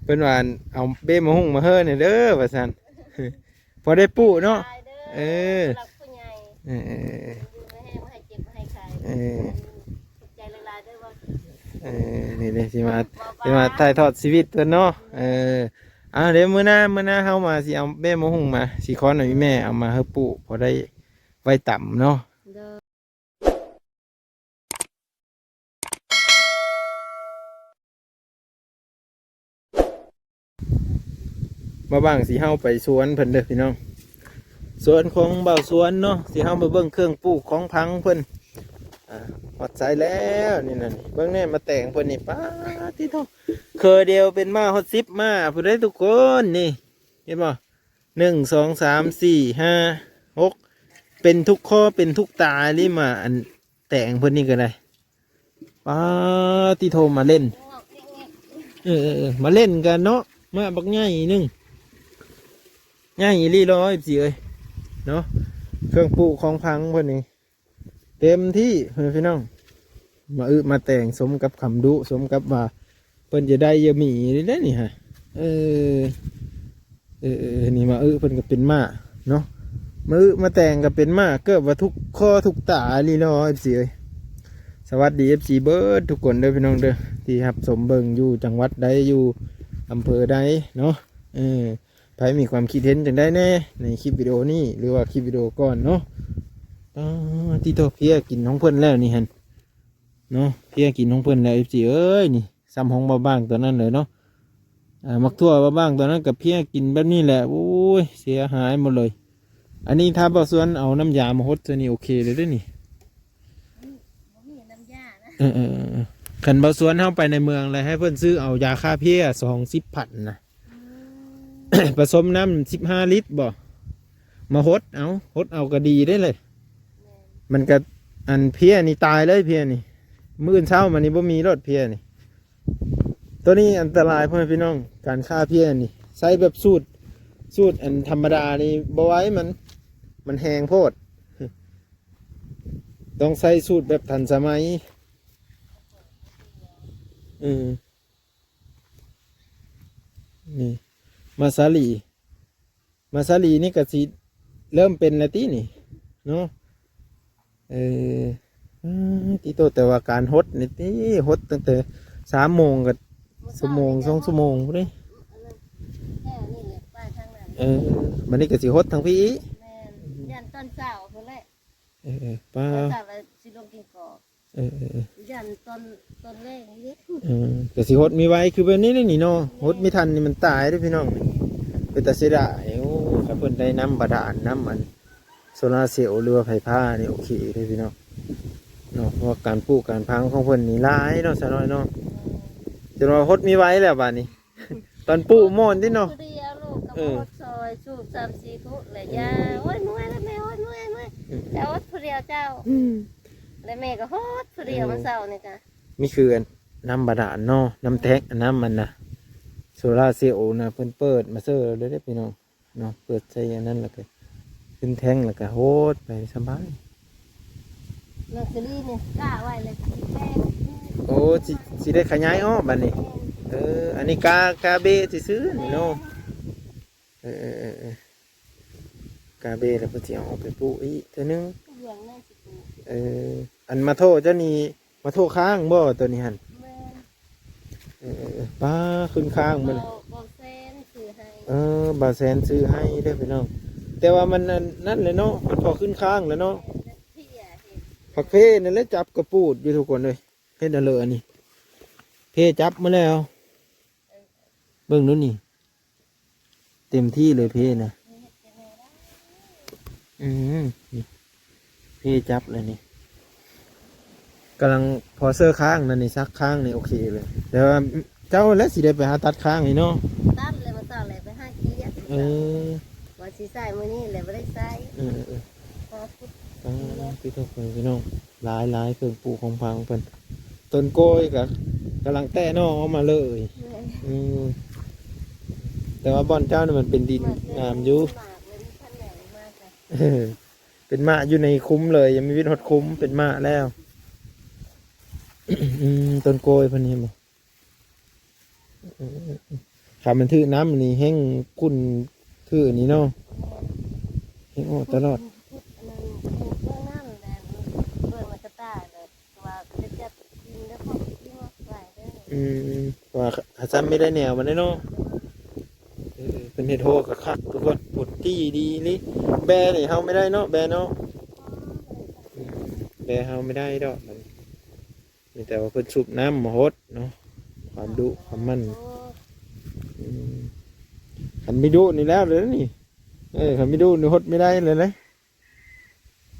ພິ່ນວ່າ ເອົາເບ້ມາຫຸ່ງມາເຮີແດ່ເດີ ວ່າຊັ້ນ ພໍໄດ້ປູເນາະ. ເອີ ຜູ້ຫຼັກຜູ້ໃຫຍ່ ເອີ ຢູ່ມີແຮງ ບໍ່ໃຫ້ເຈັບບໍ່ໃຫ້ໄຂ້ ເອີ ຂອບໃຈຫຼາຍໆເດີ ເອີ ນີ້ເດ້ ຊິມາ ຊິມາຖ່າຍທອດຊີວິດເພິ່ນເນາະ. ເອີ ເອົາ ດຽວມື້ໜ້າ ມື້ໜ້າເຮົາມາ ຊິເອົາເບ້ມາຫຸ່ງມາ ຊິຂໍໃຫ້ແມ່ເອົາມາເຮີປູ ພໍໄດ້ໄວ້ຕຳເນາະ. ມາບັ້ງ ຊິເຮົາໄປສວນເພິ່ນເດີພີ່ນ້ອງ ສວນຂອງບ່າວສວນເນາະ ຊິເຮົາມາເບິ່ງເຄື່ອງປູກຂອງຝັງເພິ່ນ. ອາ ຮອດໃສແລ້ວນີ້ນະ ເບິ່ງແນ່ ມາແຕງເພິ່ນນີ້ ປາດຕິໂທ ເຄືອດຽວເປັນມ້າຮອດສິບມ້າພຸ້ນເດ້ທຸກຄົນ. ນີ້ເຫັນບໍ່ ໜຶ່ງ ສອງ ສາມ ສີ່ ຫ້າ ຫົກ ເປັນທຸກຄໍເປັນທຸກຕາອີ່ຫຼີ ມາອັນແຕງເພິ່ນນີ້ກໍໄດ້. ປາດຕິໂທ ມາເຫຼັ້ນ ເອີໆໆ ມາເຫຼັ້ນກັນເນາະ ມາບັກໃຫຍ່ໜຶ່ງ ໃຫຍ່ອີ່ຫຼີເນາະ ເອັຟຊີເອີຍເນາະ. ເຄື່ອງປູກຂອງຝັງເພິ່ນນີ້ເຕັມທີ່ ເອີ ພີ່ນ້ອງ ມາອຶມາແຕງ ສົມກັບຄຳດຸ ສົມກັບວ່າ ເພິ່ນຈະໄດ້ຢາໝີນີ້ແຫຼະນີ້ຮະ. ເອີ ເອີໆໆ ນີ້ມາອຶເພິ່ນກໍເປັນມ້າເນາະ ມາອຶມາແຕງກໍເປັນມ້າ ເກືອບວ່າທຸກຄໍທຸກຕາອີ່ຫຼີເນາະ ເອັຟຊີເອີຍ. ສະຫວັດດີ ເອັຟຊີ ເບິດທຸກຄົນເດີພີ່ນ້ອງເດີ ທີ່ຮັບຊົມເບິ່ງຢູ່ຈັງຫວັດໃດ ຢູ່ອຳເພີໃດເນາະ. ເອີ ໃຜມີຄວາມຄິດເຫັນຈັ່ງໃດແດ່ໃນຄລິບວິດີໂອນີ້ ຫຼືວ່າຄລິບວິດີໂອກ່ອນເນາະ. ປາດຕິໂທ ເພຍກິນຂອງເພິ່ນແລ້ວນີ້ຫັ້ນເນາະ ເພຍກິນຂອງເພິ່ນແລ້ວ ເອັຟຊີເອີຍ ນີ້ ສ່ຳຂອງບ່າວບ້າງຕອນນັ້ນເລີຍເນາະ. ອາ ໝາກຖົ່ວບ່າວບ້າງຕອນນັ້ນກໍເພຍກິນແບບນີ້ແຫຼະ ໂອ້ຍ ເສຍຫາຍໝົດເລີຍ. ອັນນີ້ຖ້າບ່າວສວນເອົານ້ຳຢາມາຫົດໃສ່ນີ້ ໂອເຄເລີຍເດ້ນີ້. ບໍ່ມີນ້ຳຢານະ ເອີໆໆ ຄັນບ່າວສວນເຮົາໄປໃນເມືອງແລ້ວ ໃຫ້ເພິ່ນຊື້ເອົາຢາຂ້າເພຍສອງສິບພັນນະ ອືມ ປະສົມນ້ຳສິບຫ້າລິດບໍ ມາຫົດເອົາ ຫົດເອົາກໍດີເດ້ເລີຍ. ແມ່ນ ມັນກໍ ອັນເພຍນີ້ຕາຍເລີຍ ເພຍນີ້ ມື້ອື່ນເຊົ້າມານີ້ບໍ່ມີໂລດເພຍນີ້. ໂຕນີ້ອັນຕະລາຍພໍ່ແມ່ພີ່ນ້ອງ ການຂ້າເພຍນີ້ ໃຊ້ແບບສູດ ສູດອັນທຳມະດານີ້ບໍ່ໄຫວ ມັນ ມັນແຮງໂພດ ຕ້ອງໃຊ້ສູດແບບທັນສະໄໝ. ເອີ ນີ້ ມາສາລີ ມາສາລີນີ້ກໍຊິເລີ່ມເປັນແລ້ວຕິນີ້ເນາະ. ເອີ ອາ ຕິໂຕ ແຕ່ວ່າການຫົດນີ້ຕິ ຫົດຕັ້ງແຕ່ສາມໂມງກໍຊົ່ວໂມງ ສອງຊົ່ວໂມງພຸ້ນເດ້. ແຖວນີ້ແຫຼະ ໄປທາງນັ້ນ ເອີ ບັດນີ້ກໍຊິຫົດທາງພີ້ອີກ. ແມ່ນ ຢ້ານຕອນເຊົ້າພຸ້ນແຫຼະ. ເອີໆ ປ້າ ຕອນເຊົ້າວ່າຊິລົງກິນກອກ. ເອີໆໆ ຢ້ານຕອນ ຕອນແລງນີ້ເດ້. ເອີ ກໍຊິຫົດມີໄວຄືແບບນີ້ນີ້ເນາະ. ແມ່ນ ຫົດມີທັນນີ້ມັນຕາຍເດ້ພີ່ນ້ອງ ເປັນຕາເສຍດາຍ. ໂອ້ ຖ້າເພິ່ນໄດ້ນ້ຳບາດານ ນ້ຳອັນໂຊລາເຊວ ຫຼືວ່າໄຟຟ້ານີ້ ໂອເຄເດ້ພີ່ນ້ອງເນາະ ເພາະວ່າການປູກການຝັງຂອງເພິ່ນນີ້ຫຼາຍເນາະ ສາວນ້ອຍເນາະ. ແມ່ນ ຈົນວ່າຫົດມີໄວແລ້ວບາດນີ້. ຕອນປູກມ່ວນຕິເນາະ. ຜູ້ດຽວລູກກໍ ເອີ ບໍ່ຮອດຊອຍ ສູບສາມສີ່ທຸແຫຼະ ເອີ ຢ່າ ໂອ້ຍ ເມື່ອຍແລ້ວແມ່ ໂອ້ຍ ເມື່ອຍ ເມື່ອຍ ອືມ ເຈົ້າຫົດຜູ້ດຽວເຈົ້າ ອືມ ແລ້ວແມ່ກໍຫົດຜູ້ດຽວ ເອີ ມື້ເຊົ້ານີ້ກະ ນີ້ຄືອັນນ້ຳບາດານເນາະ ນ້ຳແທັງ ອັນນ້ຳມັນນະ ໂຊລາເຊວນະ ເພິ່ນເປີດມາເຊີເລີຍເດ້ພີ່ນ້ອງ. ເນາະ ເປີດໃສ່ອັນນັ້ນ ແລ້ວກໍຂຶ້ນແທ້ງ ແລ້ວກໍໂຫດໄປສະບາຍ. ເນາະ ສາລີນີ້ກ້າໄວ້ແລ້ວຊິແປງ. ໂອ້ ຊິ ຊິໄດ້ຂະຫຍາຍອອກບາດນີ້. ເອີ ອັນນີ້ກ້າ ກ້າເບ້ຊື່ໆນີ້ເນາະ. ເອີໆໆໆ ກ້າເບ້ແລ້ວເພິ່ນຊິເອົາອອກໄປປູກອີກເທື່ອໜຶ່ງ. ເບື້ອງໃນຊິປູກ. ເອີ ອັນມາໂທເຈົ້ານີ້ ມາໂທຄ້າງບໍ່ໂຕນີ້ຫັ້ນ? ແມ່ນ. ເອີໆໆ ປ້າ ຂຶ້ນຄ້າງມັນ ບ່າວ ບ່າວແສນຊື້ໃຫ້. ເອີ ບ່າວແສນຊື້ໃຫ້ເດີພີ່ນ້ອງ. ແຕ່ວ່າມັນອັນນັ້ນແຫຼະເນາະ ມັນພໍຂຶ້ນຄ້າງແລ້ວເນາະ. ແມ່ນ ເພຍເຮັດ ຜັກເພນັ້ນແຫຼະ ຈັບກະປູດຢູ່ທຸກຄົນເອີຍ. ເຮັດອັນເລີອັນນີ້ ເພຈັບມາແລ້ວ. ເອີ ເບິ່ງດູນີ້. ເຕັມທີ່ເລີຍເພນະ. ອືມ ນີ້ ເພຈັບແລ້ວນີ້ ກຳລັງພໍເຊີຄ້າງນັ້ນນີ້ ສັກຄ້າງນີ້ໂອເຄເລີຍ. ແຕ່ວ່າເຈົ້າແຫຼະຊິໄດ້ໄປຫາຕັດຄ້າງນີ້ເນາະ. ຕັດແລ້ວ ມື້ເຊົ້າແລ້ວໄປຫາກຽດ. ເອີ ວ່າຊິໃຊ້ມື້ນີ້ແຫຼະ ບໍ່ໄດ້ໃຊ້. ເອີໆ ຫາຂຸດ. ອ່າ ພີ່ນ້ອງ ພີ່ນ້ອງ ຫຼາຍໆ ເຄື່ອງປູຂອງຝັງເພິ່ນ. ຕົ້ນກ້ວຍກໍກຳລັງແຕະໜໍ່ອອກມາເລີຍ. ແມ່ນ. ອືມ ແຕ່ວ່າບ່ອນເຈົ້ານີ້ມັນເປັນດິນງາມຢູ່. ມັນເປັນໝາກເລີຍ ມີພັນໃຫຍ່ມາກະ. ເອີ ເປັນໝາກຢູ່ໃນຄຸ້ມເລີຍ ຍັງມີວິດຮອດຄຸ້ມ ເປັນໝາກແລ້ວ. ອືມ ຕົ້ນກ້ວຍເພິ່ນເຫັນບໍ່? ເອີ ເອີ ເອີ. ຄັນມັນຖືກນ້ຳນີ້ແຮ່ງຂຸ້ນຄືນີ້ເນາະ ແມ່ນ ແຮ່ງອອກຕະຫຼອດ ຂຸດອັນນັ້ນ ຂຸດເບື້ອງນັ້ນແຫຼະ ເບື້ອງລະກະຕ່າແຫຼະ ວ່າເຂົາເຈົ້າກິນແລ້ວຂອງກິນຫຼາຍເດີ ອືມ ວ່າຫາຊ້ຳໄມ່ໄດ້ແນວມັນເດ້ເນາະ ເອີ ເພິ່ນເຮັດໂຮກະຄັກທຸກຄົນ ຜົນດີອີ່ຫຼີ ແບນີ້ເຮົາໄມ່ໄດ້ເນາະ ແບເນາະ ອືມ ແບເຮົາໄມ່ໄດ້ດອກ ມີແຕ່ວ່າເພິ່ນສູບນ້ຳມາຫົດເນາະ ຄວາມດຸຄວາມໝັ່ນ ອືມ ຄັນມີດຸນີ້ແລ້ວເລີຍນີ້ ເອີ ຄັນມີດຸນີ້ຫົດໄມ່ໄດ້ເລີຍເດ້ ອັ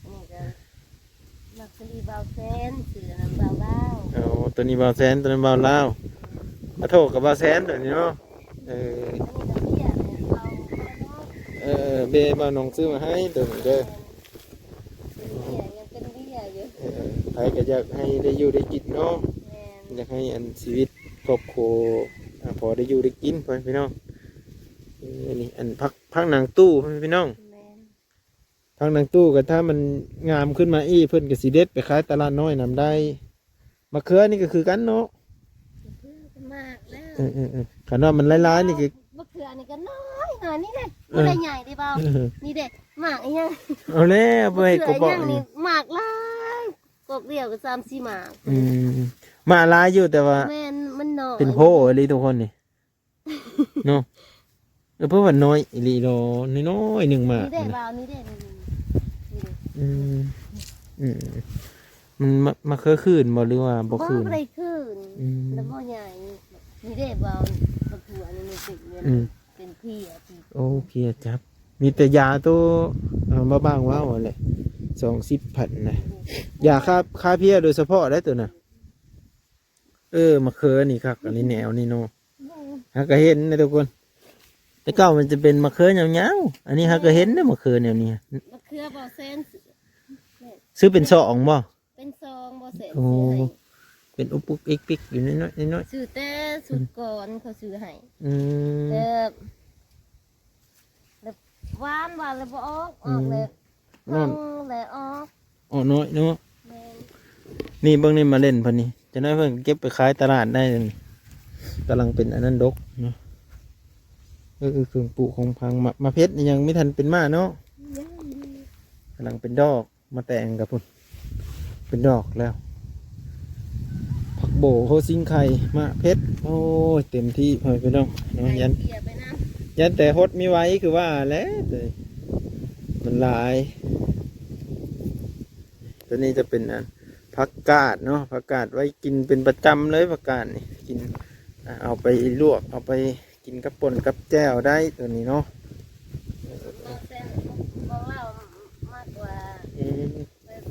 ນນີ້ກໍມັກສະລີບ່າວແສນ ຊື່ອັນນັ້ນບ່າວລາວ ອໍ ໂຕນີ້ບ່າວແສນ ໂຕນັ້ນບ່າວລາວ ອາໂທ ກໍບ່າວແສນໂຕນີ້ເນາະ ເອີ ອັນນີ້ກໍເບ້ຍ ເອີ ເບ້ບ່າວໜອງຊື້ມາໃຫ້ໂຕນີ້ເດີ ເປັນເບ້ຍ ຍັງເປັນເບ້ຍຢູ່ ເອີ ໃຜກໍຢາກໃຫ້ໄດ້ຢູ່ໄດ້ກິນເນາະ ແມ່ນ ຢາກໃຫ້ອັນຊີວິດຄອບຄົວ ອາ ພໍໄດ້ຢູ່ໄດ້ກິນ ພໍ່ແມ່ພີ່ນ້ອງ ເອີ ອັນນີ້ອັນຜັກ ຜັກນາງຕູ້ ພໍ່ແມ່ພີ່ນ້ອງ ແມ່ນ ຜັກນາງຕູ້ກໍຖ້າມັນງາມຂຶ້ນມາອີກ ເພິ່ນກໍຊິເດັດໄປຂາຍຕະຫຼາດນ້ອຍນຳໄດ້ ມະເຂືອນີ້ກໍຄືກັນເນາະ ມາກແລ້ວ ເອີໆໆ ຄັນວ່າມັນຫຼາຍໆນີ້ກໍ ມະເຂືອນີ້ກໍນ້ອຍໆ ນີ້ເດ້ ເອີ ບໍ່ໄດ້ໃຫຍ່ເດ້ບ່າວ ເອີ ນີ້ເດ້ ໝາກອີຫຍັງ ເອົາແລ້ວ ບໍ່ເຮັດກໍບອກ ມະເຂືອອີຫຍັງນີ້ ນີ້ ໝາກຫຼາຍ ກອກດຽວກໍສາມສີ່ໝາກ ອືມ ໝາກຫຼາຍຢູ່ ແຕ່ວ່າ ແມ່ນ ມັນນ້ອຍ ເປັນໂພອີ່ຫຼີທຸກຄົນນີ້ ເນາະ ເອີ ເພາະວ່ານ້ອຍອີ່ຫຼີດອກ ນ້ອຍໆໜຶ່ງໝາກ ນີ້ເດ້ ນີ້ ບ່າວ ນີ້ເດ້ ນີ້ ນີ້ ນີ້ເດ້ ອືມ ອືມ ມັນມາ ມາເຄືອຄືນບໍ່ ຫຼືວ່າບໍ່ຄືນ? ບໍ່ ບໍ່ໄດ້ຄືນ ອືມ ແລ້ວບໍ່ໃຫຍ່ ນີ້ເດ້ ບ່າວ ບັກຖົ່ວນີ້ມັນເປັນ ອືມ ເປັນເພຍ ໂອເຄ ຈັບ ມີແຕ່ຢາໂຕ ເອີ ມາບາງເວົ້າຫັ້ນແຫຼະ ສອງສິບພັນນະ ຢາຂ້າ ຂ້າເພຍໂດຍສະເພາະໄດ໋ໂຕນະ ເອີ ມະເຂືອນີ້ຄັກ ອັນນີ້ແນວນີ້ເນາະ ຫາກໍເຫັນນະທຸກຄົນ ແຕ່ເກົ່າມັນຈະເປັນມະເຂືອຍາວໆ ອັນນີ້ຫາກໍເຫັນເດ້ ມະເຂືອແນວນີ້ ມະເຂືອບໍ່ແຊນ ຊື້ເປັນຊອງບໍ່? ເປັນຊອງບໍ່ແຊນ ໂອ້ ຊື້ໃຫ້ ເປັນອຸກປຸກອິກປິກຢູ່ນ້ອຍໆ ນ້ອຍໆ ຊື້ແຕ່ຊຸດກ່ອນເຂົາຊື້ໃຫ້ ອືມ ແຕ່ ແລ້ວຫວານ ຫວານແລ້ວບໍ່ອອກ ອອກແລ້ວ ອືມ ແລ້ວອອກ ອອກນ້ອຍເນາະ ແມ່ນ ນີ້ເບິ່ງນີ້ມາເຫຼັ້ນເພິ່ນນີ້ ຈັກໜ້ອຍເພິ່ນກໍເກັບໄປຂາຍຕະຫຼາດໄດ້ນີ້ ກຳລັງເປັນອັນນັ້ນດົກເນາະ ເອີ ເຄື່ອງປູກຂອງພັງ ໝາກ ໝາກເພັດນີ້ຍັງບໍ່ທັນເປັນໝາກເນາະ ຍັງ ກຳລັງເປັນດອກ ມາແຕ່ງກັບພຸ້ນ ເປັນດອກແລ້ວ ຜັກໂບ ຫົວຊິງໄຄ ໝາກເພັດ ໂອ້ຍ ເຕັມທີ່ ພໍ່ແມ່ພີ່ນ້ອງເນາະ ຢ້ານ ຢ້ານແຕ່ຫົດມີໄວ ຄືວ່າແຫຼະ ມັນຫຼາຍ ຕົວນີ້ຈະເປັນ ອັນ ຜັກກາດເນາະ ຜັກກາດໄວ້ກິນເປັນປະຈຳເລີຍ ຜັກກາດນີ້ ກິນ ອາ ເອົາໄປລວກ ເອົາໄປ ກິນກັບປົ່ນກັບແຈ່ວໄດ້ຕົວນີ້ເນາະ ຂອງລາວມາກກວ່າ ອືມ ແບບ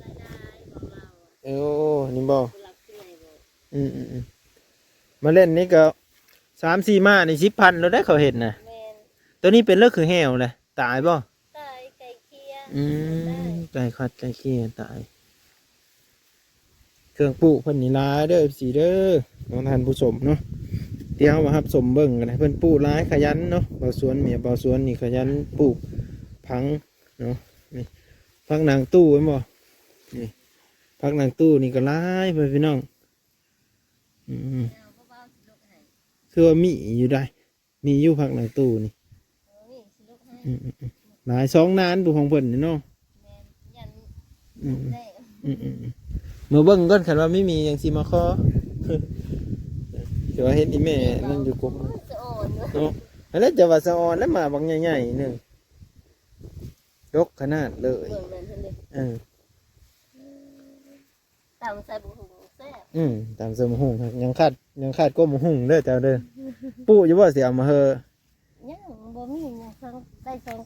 ລາຍໆຂອງລາວ ໂອ້ ນີ້ບໍ່ ຜູ້ຫຼັກຜູ້ໃຫຍ່ບໍ່ ອືມໆໆ ມາເຫຼັ້ນນີ້ກໍສາມສີ່ໝາກນີ້ສິບພັນໂລດໄດ໋ ເຂົາເຮັດນະ ແມ່ນ ຕົວນີ້ເປັນເລີກຄືແຫ້ວແຫຼະ ຕາຍບໍ່? ຕາຍ ໄກ່ເຄຍ ອືມ ຕາຍ ໄກ່ຂັດໄກ່ເຄຍຕາຍ ເຄື່ອງປູກເພິ່ນນີ້ຫຼາຍເດີ ເອັຟຊີ ເດີ ເນາະ ທ່ານຜູ້ຊົມເນາະ ທີ່ເຮົາມາຮັບຊົມເບິ່ງກັນນະ ເພິ່ນປູກຫຼາຍ ຂະຫຍັນເນາະ ບ່າວສວນ ເມຍບ່າວສວນນີ້ຂະຫຍັນປູກຜັງເນາະ ນີ້ ຜັກນາງຕູ້ເຫັນບໍ່? ນີ້ ຜັກນາງຕູ້ນີ້ກໍຫຼາຍ ພໍ່ແມ່ພີ່ນ້ອງ ອືມ ຄືວ່າມີຢູ່ໄດ໋ ມີຢູ່ຜັກນາງຕູ້ນີ້ ອືມໆໆ ຫຼາຍ ສອງນານຜູ້ຂອງເພິ່ນນີ້ເນາະ ແມ່ນ ຢ້ານ ອືມ ອືມໆໆ ເມືອເບິ່ງກ່ອນ ຄັນວ່າມີ ມີຫຍັງຊິມາຂໍ ແຕ່ວ່າເຫັນອີ່ແມ່ນັ້ນຢູ່ກົກ ໂອ້ຍ ສະອອນເນາະ ຫັ້ນແຫຼະ ຈະວ່າສະອອນແລ້ວ ໝາກບັກໃຫຍ່ໆໜຶ່ງ ດົກຂະໜາດເລີຍ ເບິ່ງນັ້ນຫັ້ນເດ້ ເອີ. ຕຳໃສ່ບັກຫຸ່ງແຊບ ອືມ ຕຳໃສ່ບັກຫຸ່ງ ຍັງຂາດ ຍັງຂາດກົກບັກຫຸ່ງເດີເຈົ້າເດີ ປູກຢູ່ບໍ່ ຊິເອົາມາເຮີ? ຍັງບໍ່ມີ ຍັງສັ່ງໄດ້ສອງ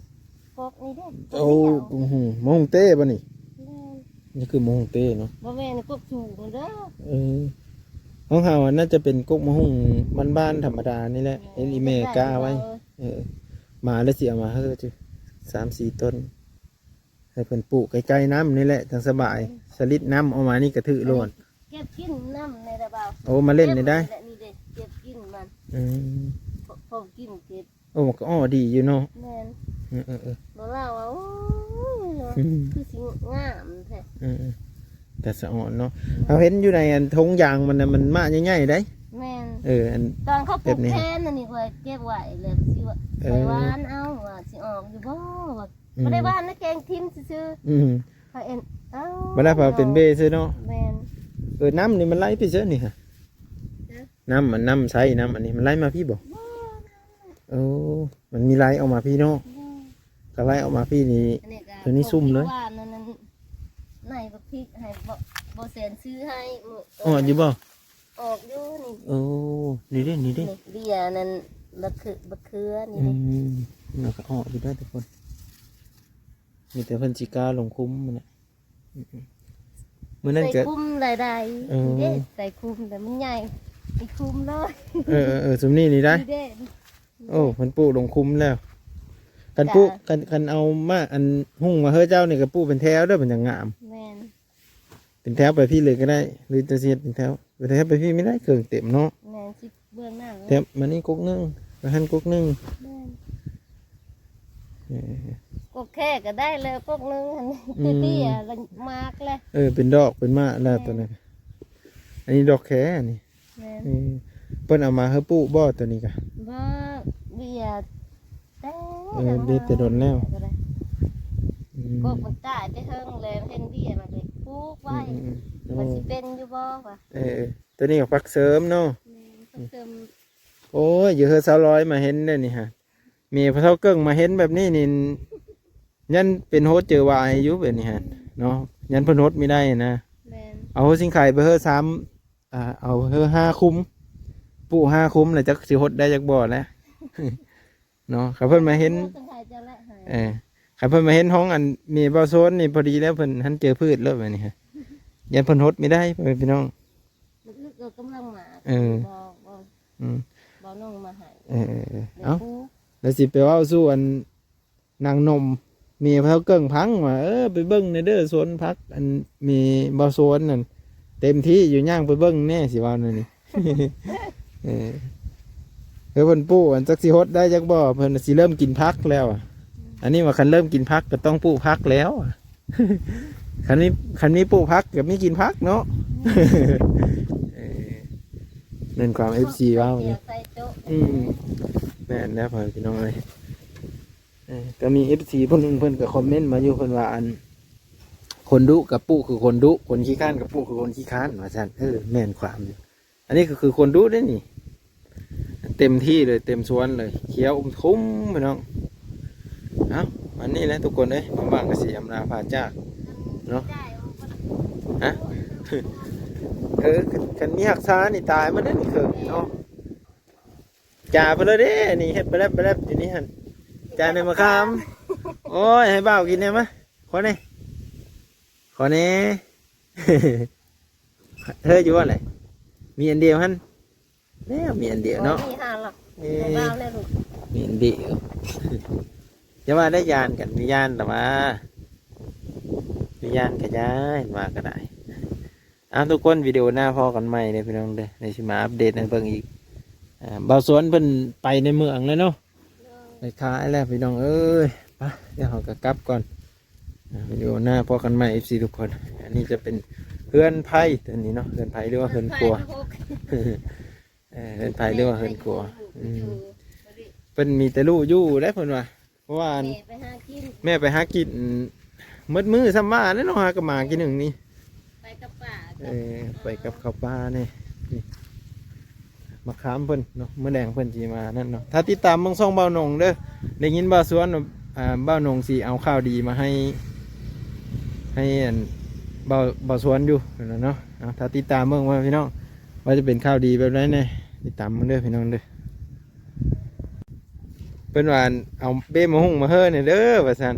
ກົກນີ້ເດ້ ໂອ້ ບັກຫຸ່ງ ບັກຫຸ່ງເຕ້ບໍ່ນີ້? ແມ່ນ ນີ້ຄືບັກຫຸ່ງເຕ້ເນາະ ບໍ່ແມ່ນ ກົກສູງເດີ ເອີ ຂອງເຮົາອະ ໜ້າຈະເປັນກົກບັກຫຸ່ງບ້ານໆທຳມະດານີ້ແຫຼະ ແມ່ນ ເຫັນອີ່ແມ່ກ້າໄວ້ ເອີ ມາແລ້ວຊິເອົາມາເຮີ ສາມສີ່ຕົ້ນ. ໃຫ້ເພິ່ນປູກໃກ້ໆນ້ຳນີ້ແຫຼະ ຈັ່ງສະບາຍ ສະລິດນ້ຳອອກມານີ້ກະຖືໂລດ ເກັບກິນນ້ຳໃນລະບ່າວ ໂອ້ ມາເຫຼັ້ນນີ້ໄດ້ ເກັບກິນນີ້ແຫຼະ ນີ້ເດ້ ເກັບກິນມັນ ອືມ ພໍ ພໍກິນເກັບ ໂອ້ ມັນກໍອໍດີຢູ່ເນາະ ແມ່ນ ເອີໆໆ ບໍ່ລາວວ່າ ໂອ້ຍ ອືມ ຄືຊິງາມແທ້ ເອີໆ ແຕ່ສະອອນເນາະ ເຮົາເຫັນຢູ່ໃນອັນຖົງຢາງມັນນະ ມັນໝາກໃຫຍ່ໆໄດ໋ ແມ່ນ ເອີ ອັນ ຕອນເຂົາປູກແຄນອັນນີ້ ຂ້ອຍເກັບໄວ້ແລ້ວຊິວ່າ ເອີ ຂ້ອຍຫວ່ານເອົາວ່າຊິອອກຢູ່ບໍ່ ວ່າ ອືມ ບໍ່ໄດ້ຫວ່ານນະ ແກງຖິ້ມຊື່ໆ ອືມ ຂ້ອຍເອັນ ເອົ້າ ບັດນັ້ນເພິ່ນເປັນເບ້ຊື່ເນາະ. ແມ່ນ. ເອີ ນ້ຳນີ້ມັນໄຫຼໄປເຊີນີ້ຫະ? ຮະ? ນ້ຳ ອັນນ້ຳໃສ ນ້ຳອັນນີ້ມັນໄຫຼມາພີ້ບໍ່? ບໍ່. ໂອ້ ມັນມີໄຫຼອອກມາພີ້ເນາະ. ແມ່ນ. ກໍໄຫຼອອກມາພີ້ນີ້ ອັນນີ້ກໍ ໂຕນີ້ຊຸ່ມເລີຍ. ເມື່ອວານນັ້ນ ໃນບັກພິກໃຫ້ ບໍ່ ບໍ່ແສນຊື້ໃຫ້ມື້ ອອກຢູ່ບໍ່? ອອກຢູ່ນີ້. ໂອ້ ນີ້ເດ້ ນີ້ເດ້ ນີ້ເບ້ອັນນັ້ນ ບັກເຂືອ ບັກເຂືອນີ້ ອື ເດ້ ມ ມັນກໍອອກຢູ່ໄດ້ທຸກຄົນ ມີແຕ່ເພິ່ນຊິກ້າລົງຄຸມຫັ້ນແຫຼະ. ອືມ ມື້ນັ້ນກໍ ໃສ່ຄຸມໄດ້ ໄດ້ ເອີ ນີ້ເດ້ ໃສ່ຄຸມ ແຕ່ມັນໃຫຍ່ ໃສ່ຄຸມເລີຍ. ເອີໆໆ ຊຸມນີ້ນີ້ໄດ້ ນີ້ເດ້. ໂອ້ ເພິ່ນປູກລົງຄຸມແລ້ວ. ຄັນປູກ ຄັນ ຄັນເອົາມາ ອັນຮຸ່ງມາເຮີເຈົ້ານີ້ກໍປູກເປັນແຖວເດີ ມັນຈັ່ງງາມ. ແມ່ນ. ເປັນແຖວໄປພີ້ເລີຍກໍໄດ້ ຫຼືຈະຊິເຮັດເປັນແຖວ ເປັນແຖວໄປພີ້ມີໄດ້ ເຄື່ອງເຕັມເນາະ. ແມ່ນ ຊິເບື້ອງໜ້າ ແຖວມານີ້ກົກໜຶ່ງ ໄປຫັ້ນກົກໜຶ່ງ. ແມ່ນ. ເອີ ກົກແຄ່ກໍໄດ້ແລ້ວ ກົກໜຶ່ງຫັ້ນ ອືມ ເຕັ້ຍໆ ລະໝາກແລ້ວ. ເອີ ເປັນດອກເປັນໝາກແລ້ວ ແມ່ນ ໂຕນັ້ນ. ອັນນີ້ດອກແຄ່ນີ້. ແມ່ນ. ເອີ ເພິ່ນເອົາມາໃຫ້ປູກບໍ່ ໂຕນີ້ກະ? ບໍ່ ເບ້ຍ ແຕ່ ເອີ ເບ້ຍແຕ່ດົນແລ້ວ. ອືມ ກົກມັນຕາຍແຕ່ເຫິງແລ້ວ ເຫັນເບ້ຍມັນເລີຍປູກໄວ້. ອືມໆໆ ວ່າຊິເປັນຢູ່ບໍ່ວະ. ເອີ ໂຕນີ້ກໍຜັກເສີມເນາະ. ແມ່ນ ຜັກເສີມ. ໂອ້ຍ ຢູ່ເຮືອນສາວລອຍມາເຫັນເດ້ນີ້ຫະ ແມ່ພໍ່ເຖົ້າເກິ່ງມາເຫັນແບບນີ້ນີ້ ຢ້ານເປັນໂຮດເຈີວາຍຢູ່ແບບນີ້ຫະເນາະ ຢ້ານເພິ່ນຫົດມີໄດ້ນະ. ແມ່ນ. ເອົາໂຮດຊິງໄຄໄປເຮີສາມ ອ່າ ເອົາເຮີຫ້າຄຸມ ປູກຫ້າຄຸມແລ້ວ ຈັກຊິຫົດໄດ້ຈັກບໍ່ແຫຼະເນາະ. ຄັນເພິ່ນມາເຫັນ ເອີ ຄັນເພິ່ນມາເຫັນຫ້ອງອັນແມ່ບ່າວໂຊນນີ້ ພໍດີແລ້ວ ເພິ່ນຫັ້ນເຈີພືດໂລດບາດນີ້ ຢ້ານເພິ່ນຫົດມີໄດ້ ພໍ່ແມ່ພີ່ນ້ອງ. ບັກອຶກກໍກຳລັງມາ ເອີ ບໍ່ ບໍ່ ອືມ ບໍ່ໜຸ່ງມາໃຫ້ ເອີ ເອີ ເອີ ເອົາ ແລ້ວຊິໄປເວົ້າສູ່ອັນ ນາງນົມ ແມ່ເຖົ້າເກິ່ງພັງວ່າ ເອີ ໄປເບິ່ງແດ່ເດີ ສວນຜັກອັນແມ່ບ່າວໂຊນນັ້ນ ເຕັມທີ່ຢູ່ ຍ່າງໄປເບິ່ງແດ່ ຊິເວົ້າແນວນີ້. ເອີ ເອີ ເພິ່ນປູກ ອັນ ຈັກຊິຫົດໄດ້ຈັກບໍ່ ເພິ່ນຊິເລີ່ມກິນຜັກແລ້ວ. ອັນນີ້ວ່າຄັນເລີ່ມກິນຜັກກໍຕ້ອງປູກຜັກແລ້ວ. ຄັນມີ ຄັນມີປູກຜັກກໍມີກິນຜັກເນາະ. ເອີ ແມ່ນຄວາມເອັຟຊີເວົ້ານີ້ ອືມ ແມ່ນແລ້ວ ພໍ່ແມ່ພີ່ນ້ອງເອີຍ. ເອີ ກໍມີເອັຟຊີຜູ້ໜຶ່ງເພິ່ນກໍຄອມເມັນມາຢູ່ ເພິ່ນວ່າ ອັນ ຄົນດຸກໍປຸຄືຄົນດຸ ຄົນຂີ້ຄ້ານກໍປຸຄືຄົນຂີ້ຄ້ານ ວ່າຊັ້ນ. ເອີ ແມ່ນຄວາມຢູ່ ອັນນີ້ກໍຄືຄົນດຸເດ້ນີ້ ເຕັມທີ່ເລີຍ ເຕັມສວນເລີຍ ຂຽວອຸ້ມທຸ່ມ ພີ່ນ້ອງ. ເອົ້າ ອັນນີ້ແຫຼະທຸກຄົນເອີຍ ບາງໆກໍຊິອຳລາພາຈາກເນາະ. ຮະ? ເອີ ຄັນ ຄັນມີຮັກສານີ້ຕາຍໝົດເດ້ນີ້ ເຄິ່ງນີ້ເນາະ. ຈ່າໄປເລີຍເດ້ ນີ້ເຮັດແບບໆຢູ່ນີ້ຫັ້ນ ຈ່າແມ່ມະຂາມ. ໂອ້ຍ ໃຫ້ບ່າວກິນແດ່ມາ ຂໍແດ່ ຂໍແດ່. ເຮີ້ຍ ຢູ່ບ່ອນໃດ? ມີອັນດຽວຫັ້ນ ແລ້ວມີອັນດຽວເນາະ. ມີຫ້າຫຼັກ ເອີ ໃຫ້ບ່າວແດ່ລູກ ມີອັນດຽວ. ຢ່າວ່າໄດ້ຢ້ານກັນ ມີຢ້ານລະວ່າ ມີຢ້ານກະຢ່າ ເຫັນວ່າກະໄດ້. ເອົາ ທຸກຄົນ ວິດີໂອໜ້າພໍ້ກັນໃໝ່ເດີພີ່ນ້ອງເດີ ດຽວຊິມາອັບເດດໃຫ້ເບິ່ງອີກ. ອ່າ ບ່າວສວນເພິ່ນໄປໃນເມືອງແລ້ວເນາະ ໄປຂາຍແລ້ວພີ່ນ້ອງເອີຍ. ໄປ ດຽວເຮົາກໍກັບກ່ອນ. ອ່າ ວິດີໂອໜ້າພໍ້ກັນໃໝ່ ເອັຟຊີ ທຸກຄົນ. ອັນນີ້ຈະເປັນເຮືອນໃຜຕົວນີ້ເນາະ ເຮືອນໃຜ ຫຼືວ່າເຮືອນຄົວ ເອີ ເຮືອນໃຜ ຫຼືວ່າເຮືອນຄົວ. ອືມ ເພິ່ນມີແຕ່ລູກຢູ່ແຫຼະ ເພິ່ນວ່າ ເພາະວ່າ ແມ່ໄປຫາກິນ ແມ່ໄປຫາກິນໝົດມື້ ສ່ຳວ່າແຫຼະເນາະ ຫາກັບໝາກິນໜຶ່ງນີ້ ໄປກັບປາ ເອີ ກັບ ໄປກັບເຂົ້າປ່ານີ້. ນີ້ ມະຂາມເພິ່ນເນາະ ມື້ແລງເພິ່ນຊິມານັ້ນເນາະ. ຖ້າຕິດຕາມເບິ່ງຊ່ອງບ່າວໜົງເດີ ໄດ້ຍິນບ່າວສວນ ອ່າ ບ່າວໜົງຊິເອົາຂ່າວດີມາໃຫ້ ໃຫ້ອັນ ບ່າວ ບ່າວສວນຢູ່ຫັ້ນນະເນາະ. ເອົາ ຖ້າຕິດຕາມເບິ່ງວ່າພີ່ນ້ອງ ວ່າຈະເປັນຂ່າວດີແບບໃດແດ່ ຕິດຕາມເບິ່ງເດີພີ່ນ້ອງເດີ. ເພິ່ນວ່າ ເອົາເບ້ມະຫຸ່ງມາເຮີແດ່ເດີ ວ່າຊັ້ນ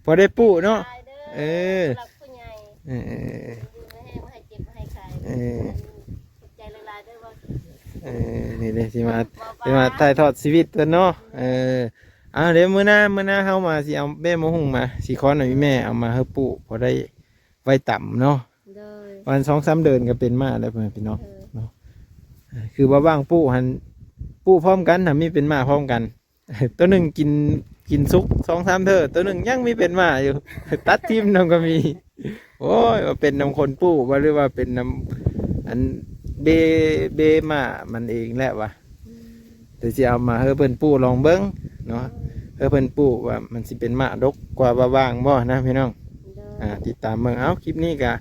ພໍໄດ້ປູກເນາະ. ເອີ ຜູ້ຫຼັກຜູ້ໃຫຍ່ ເອີ ຢູ່ດີມີແຮງ ບໍ່ໃຫ້ເຈັບບໍ່ໃຫ້ໄຂ້. ເອີ ຂອບໃຈຫຼາຍໆເດີ. ເອີ ນີ້ເດ້ ຊິມາ ຊິມາຖ່າຍທອດຊີວິດເພິ່ນເນາະ. ເອີ ເອົາ ດຽວມື້ໜ້າ ມື້ໜ້າເຮົາມາ ຊິເອົາເບ້ມະຫຸ່ງມາ ຊິຂໍນຳອີ່ແມ່ເອົາມາໃຫ້ປູກ ພໍໄດ້ໄວ້ຕຳເນາະ. ໂດຍ ປະມານສອງສາມເດືອນກໍເປັນໝາກແລ້ວ ພໍ່ແມ່ພີ່ນ້ອງເນາະ. ຄືວ່າຫວ່າງປູກຫັ້ນ ປູກພ້ອມກັນ ຖ້າມີເປັນໝາກພ້ອມກັນ ຕົວໜຶ່ງກິນ ກິນສຸກສອງສາມເທື່ອ ຕົວໜຶ່ງຍັງມີເປັນໝາກຢູ່ ຕັດຖິ້ມນຳກໍມີ. ໂອ້ຍ ວ່າເປັນນຳຄົນປູກບໍ່ ຫຼືວ່າເປັນນຳອັນ ເບ ເບມ້າມັນເອງແຫຼະວ່າ ດຽວຊິເອົາມາໃຫ້ເພິ່ນປູ້ລອງເບິ່ງເນາະ ໃຫ້ເພິ່ນປູ້ວ່າມັນຊິເປັນມ້າດົກກວ່າວ່າຫວ່າງບໍ່ນະພີ່ນ້ອງ. ອ່າ ຕິດຕາມເບິ່ງ. ເອົາ ຄລິບນີ້ກະ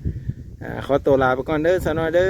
ອ່າ ຂໍໂຕລາໄປກ່ອນເດີ ສາວນ້ອຍເດີ.